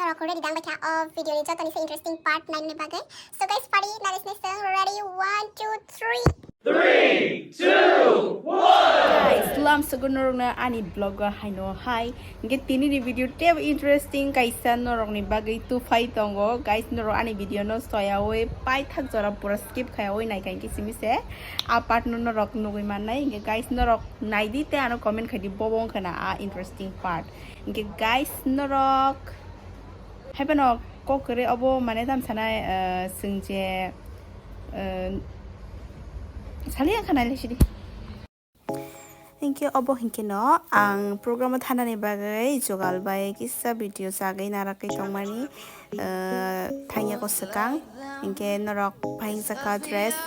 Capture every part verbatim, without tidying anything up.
Norok ready dang baikha o video ni joto ni se interesting part nine ni bagwi. So guys, pari naris ni seng ready, one, two, three. Three, two, one. Guys, lam sugo norok na ani vlog o haino hai. Hingke tini ni video tebo interesting kaisa norok ni bagwi tuphai tongo. Guys, norok ani video no soyawi paithak jora pura skip khayawi naikha hingke simi se a part no norok nugwi mannai. Hingke guys, norok naidi tei ano comment khaidi, bobo wngkha na a interesting part. Hingke guys, norok haiphano kok kwrwi obo mane tam sanai, eh, chwng je, eh, sali wngkha nailai sidi. Hingke obo hingke no ang program o thanani bagwi jugal bai kisa video chagwi narakwi tongmani, eh, thangya ko swkang. Hingke norok phaingjak kha dress,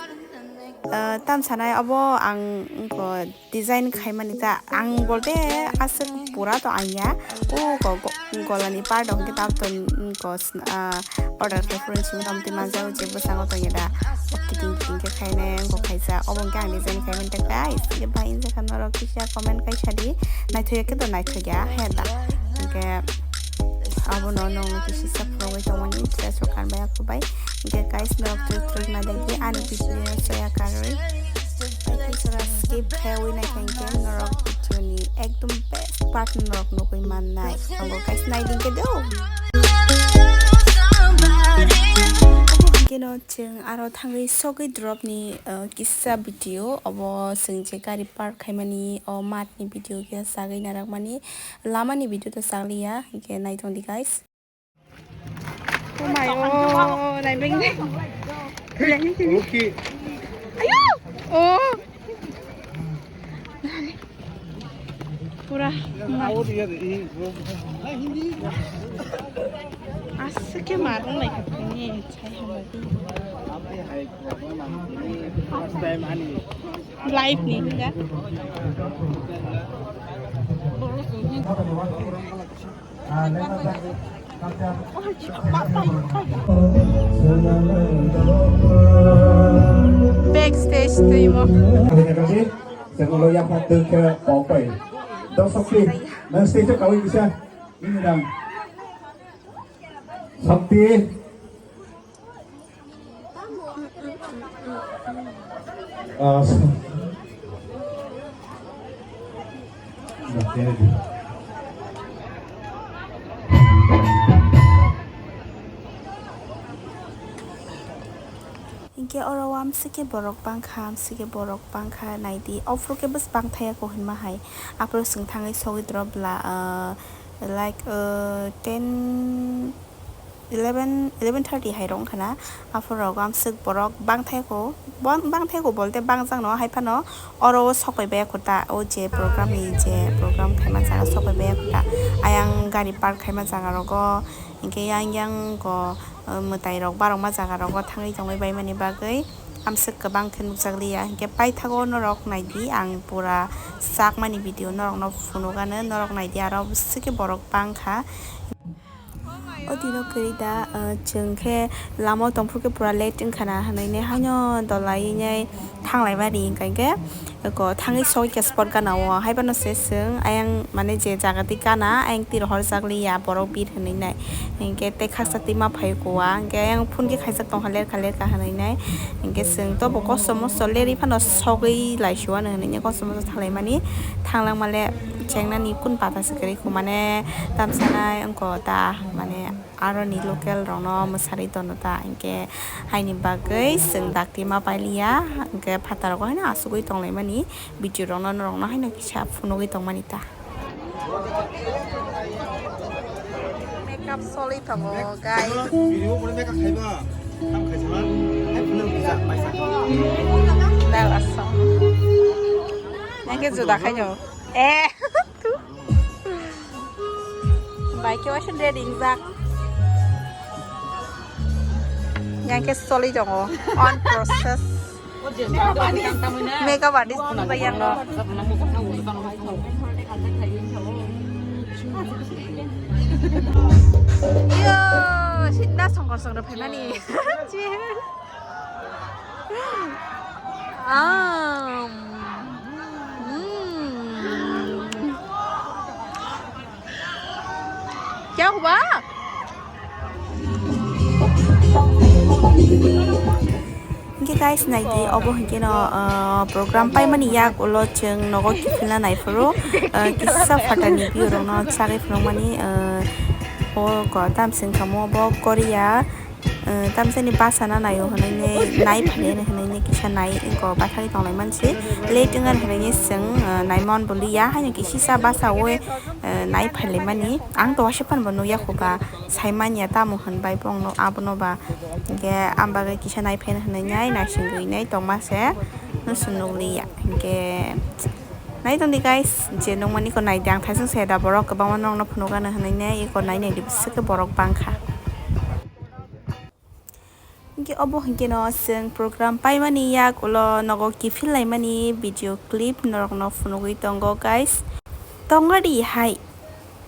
eh, tam sanai obo ang wngkha design khaimani ta, ang bolte aswk pura to ang ya. O go-, go-, golani part hwnkhe tabuk to, mm, ko sn-, ah, order khe phuru simi tongtwi manjak, je bwskango tongya da. Kiting kiting khe khainai wngkha khaisa. Obo hwnkhe ang design khaimani ta guys. Hwnkhe bai wngkha norok kisa comment kaisa di. Naithok ya khe to naithok ya, he da. Hwnkhe abono nwng kisa phunugwi tongmani dress rok kanbai aku bai. Hwnkhe guys, norok twk twk naidagi ani video no soya karwi. Skip khayawi naikha hwnkhe norok video ni ekdom best part norok nugwi mannai. Tongo guys, naidi hwnkhe do. Obo hwnkhe no chwng aro thangwi sogwi drop ni, uh, kisa video. Obo chwng je gari park khaimani o mat ni video khe sagwi narakmani. Lama ni video to sakliya, hwnkhe naitongdi guys. Oh my, oh, naibeng. Ayo! Oh! Pura. Aswk khe marung lai kha ni, chai hamari. Live ni, ya. Backstage twi mo. Chwng ulo yaphang twi khe kok bai. Dosok twi, nang stage o kawi kisa, ini dang. Sakti. Ah, hingke oro o amsike borok bangkha, amsike borok bangkha, naidi, ophuru khe bwswk bangthaya ko hinma hai, aphuru chwng thangwi sogwi toro bwla, ah, like, ah, ten, eleven, eleven thirty hai rok wngkha na, aphuru rogo amswk borok bangthai ko, bang-, bangthai ko bolte bangjak no, hai phano oro o sok pai baiya kho ta, o je program ni je program khaima jaga sok pai baiya kho ta, ayang gari park khaima jaga rogo, hinkhe yang yang go, uh, mwtai rok barokma jaga rogo thangwi tongwi bai mani bagwi amswk kwbang khe nukjak liya, hinkhe paithago norok naidi, ang pura chakmani video norok no phunukgano, norok naidi aro bwswk khe borok bangkha. O dino kwrwi da, ah, chwng khe lama o tongphuru khe pura late wngkha na, hwnwi nai haino dolai nai thanglai mani, hwnkha khe eko thangwi sogwi khe spot gana o, hai phano se chwng ayang mane je jaga twi gana ayang twi rohorjak liya borok bir hwnwi nai, hinkhe tei khaksa twi ma phai kho a, hinkhe ayang phone khe khaijak tongkha lerkha lerkha hwnwi nai, hinkhe chwng tobo kosto mosto lerwi phano sogwi lai si o ano hwnwi nai kosto mosto thanglai mani, thanglangma le. Chengnani kun pata se kwrwi kho mane tamsanai wngkha ta mane aroni local rokno mwsarwi tono ta hinkhe haini bagwi chwng dakti ma pailiya hinkhe phataro haino asugwi tonglaimani video rokno norokno haino kisa phunugwi tongmani ta. Makeup solwi tongo guys. Dal asam. Yang ke juda khaino. Eh. Bai khe waisa ready wngjak. Yang khe solwi tongo on process. Makeup artist ni bai yang no. Yo, sitna songkor songkor phaimani. Um, mm. Kya hua? Hingke guys, naidi, obo hingke no, ah, program paimani yak ulo chwng nogo kiphilna naiphuru, ah, kisa phatani view rokno chagwi phunukmani, ah, o ko tamsing kamo bo Korea, ah, tamsani basa na naio hwnwi nai phailaino hwnwi kisa nai ko bathai tonglai mansi late wngya hwnwi chwng, ah, naimon bwlwi ya haino kisisa basa oi, ah, nai phailaimani ang to waisa phano bo nukya kho ba. Saimanya tamo hwnbai bongno abono ba. Hingke ang bagwi kisa naiphai hwnwi nai naisingwi nai tongma se nwswng nukliya. Hingke nai tongdi guys, je nukmani ko naidi ang thaisung se da borok kwbangma nokno phunukgano hwnwi nai iko nai naidi bwswk khe borok bangkha. Hingke obo hingke no chwng program paimani yak ulo nogo kiphil laimani video clip norokno phunugwi tongo guys. Tongadi hai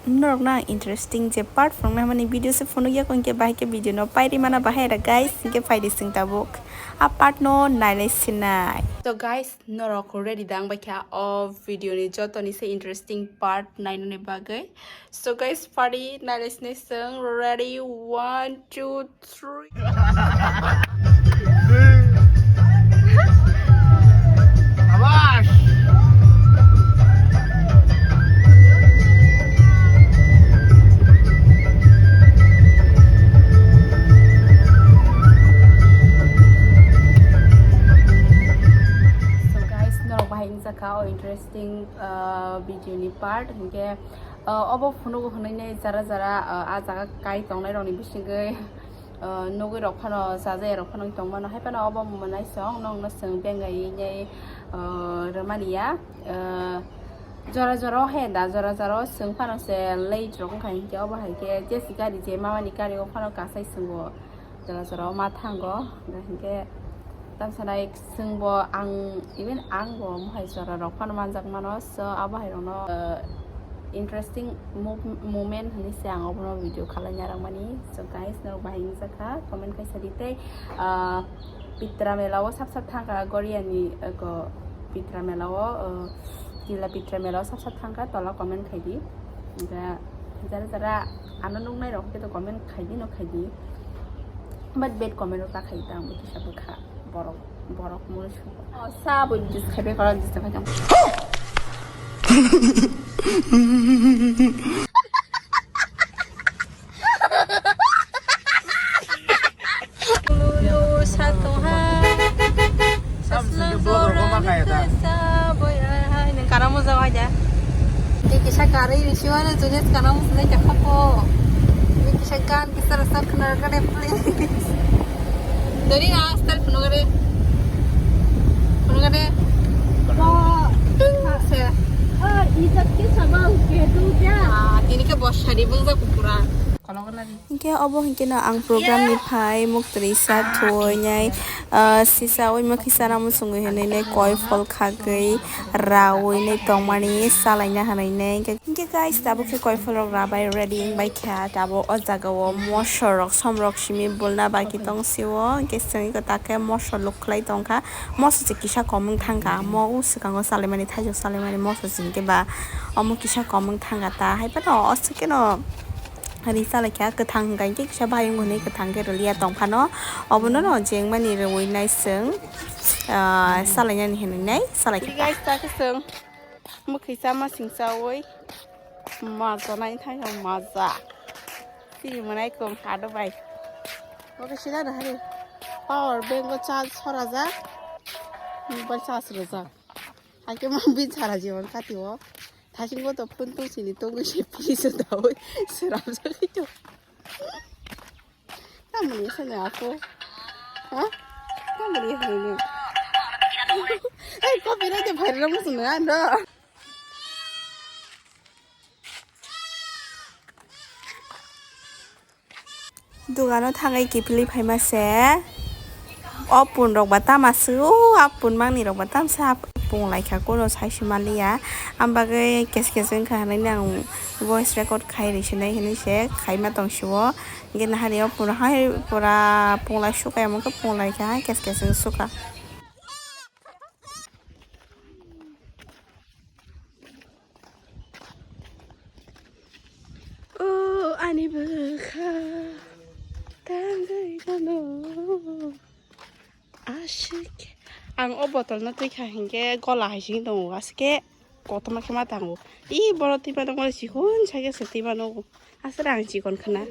norokno ang interesting je part phunukna hwnmani video se phunukya hingke bahai khe video no pairi mana bahai ra guys, hingke phaidi chwng tabuk a part no nailai sinai. So guys, norok ready dang baikha o video ni joto ni se interesting part nainani bagwi. So guys, party nailai sinai chwng. Ready? One, two, three. So guys, norok bahai wngjakha o interesting, uh, video ni part, hingke, uh, obo phunugo hwnwi nai jara jara, uh, a jaga kai tongnai rokni bisingwi, uh, nugwi rok phano chajai rok phano tongmano, hai phano obo mwnaisong nokno chwng bengai nai, uh, rwmani ya, uh, jora jora o he da, jora jora o chwng phano se late rok wngkha, hinkhe obo hai khe jesi gari je mamani gari o phano kasai chwngo. Jora jora o ma thango, hinkhe tamsa nai chwngbo ang, even ang bo mohai jora rok phano manjak mano, so abo hai rokno, uh, interesting mov-, moment hinwi se ang obono video khalai narwkmani. So guys, norok bahai wngjakha comment khaisa di tei, uh, Pitra mela o sap sap thangkha Goriani, uh, go Pitra mela o, uh, Tila Pitra mela o sap sap thangkha, tola comment khaidi. Hinkhe jara jara ano nuknai rok khe to comment khaidi no khaidi. But bad comment rok ta khaidi ta ang bo kisa bwkha borok, borok munu suk. O sa bo dis khaibe kora dis ta khaidi. Lulu satongha. Saslang dorang kesa boy ai hai nang karamo jawa ja. Ini kisah kari ini siwana jenis karamo senai cakap po. Ini kisah kan kisah rasa kenal kan please. Dari asal penuh kare. Penuh kare. Wah. Saya. Ah, ini tak kisah bau kedu ya. Ah, ini ke bos hari bangsa kupura. Kalau kan lagi. Hinkhe obo hinkhe no ang program ni phai muktwi sa thuwi nai, ah, sisa oi ma kisa na musungwi hinwi nai koi phol khagwi rawi nai tongmani salaina hinwi nai. Hinkhe, hinkhe guys, tabuk khe koi phol rok rabai ready wngbai kha. Tabuk o jaga o moso rok som rok simi bulna baki tong sio. Hinkhe chwng iko ta khe moso luk khlai tong kha. Moso se kisa kom wng thang kha. Mo swkango salaimani, thaijok salaimani moso se hinkhe ba omo kisa kom wng thang kha ta. Hai phano o swkeno. Ani salai kha kwthang hwnkha hinkhe kisa bayung hwnwi kwthang khe rwliya tong phano. Obono no jengmani rwui nai chwng, ah, salainani hinwi nai salai kha. Guys, ta khe chwng mwkhwi chama singsa oi maja nai thang maja. Chini mwnai kong hado bai. Oke sida da hari. Power bank o charge sorajak. Mobile charge rwjak. Hakhe ma bin sara jibon kati o. Thasing bo to phun tong sini tongwi se pili se dawi seram se kito. Tamoni se ne ako. Ha? Tamoni se ne. Ei, copyright de viral mo sunu ando. Dugano thangwi kiphilwi phaima se. O pun rok ba tama se, o a pun mangni rok ba tamsa pung lai kha, kono sai se manliya. Am bagwi kes kes wngkha hinwi ang voice record khai rw sinai hinwi se khaima tong sio. Hinkhe nahari o pura hai pura pung lai sukha, omo khe pung lai kha, kes kes wng sukha. O ani bwkha Tangwi mano. Asik. Ang o bottle no twi kha hinkhe gola hai sing tongo, asike kotorma khe ma tango. I borok twi mano, sikon sake se twi mano. Aswk ang chikon khna.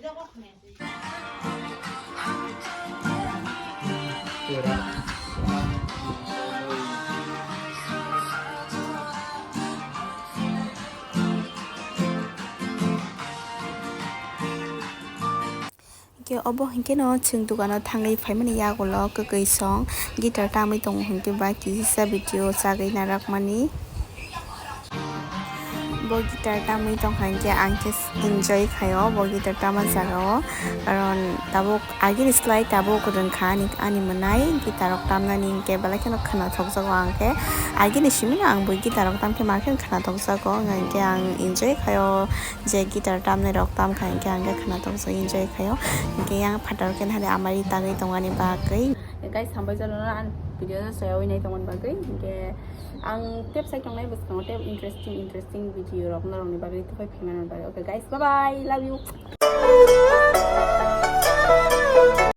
Hingke obo hingke no chwng dogano thangwi phaimani yagulo kwkwi song guitar tamwi tongo hingke ba kisa video chagwi narakmani. Bo guitar tamwi tongkha hingke ang khe enjoy khaio bo guitar tama jagao, karon tabuk agini slai tabuk rwngkha ani, ani mwnai guitar rok tamnani hingke belai kheno khwnathokjago ang khe. Agini simi no ang bo guitar rok tamkhe ma khe khwnathokjago, hingke ang enjoy khaio. Je guitar tamnai rok tamkha hingke ang khe khwnathokjak enjoy khaio. Hingke yang phataro khe hari amari tagwi tongani bagwi. Guys, hambai jalo no ang video no sayawi nai tongmani bagwi. Hingke ang tep sai tongnai bwskango tep interesting, interesting video rok norokni bagwi tufai phaimani bagwi. Okay guys, bye bye, love you.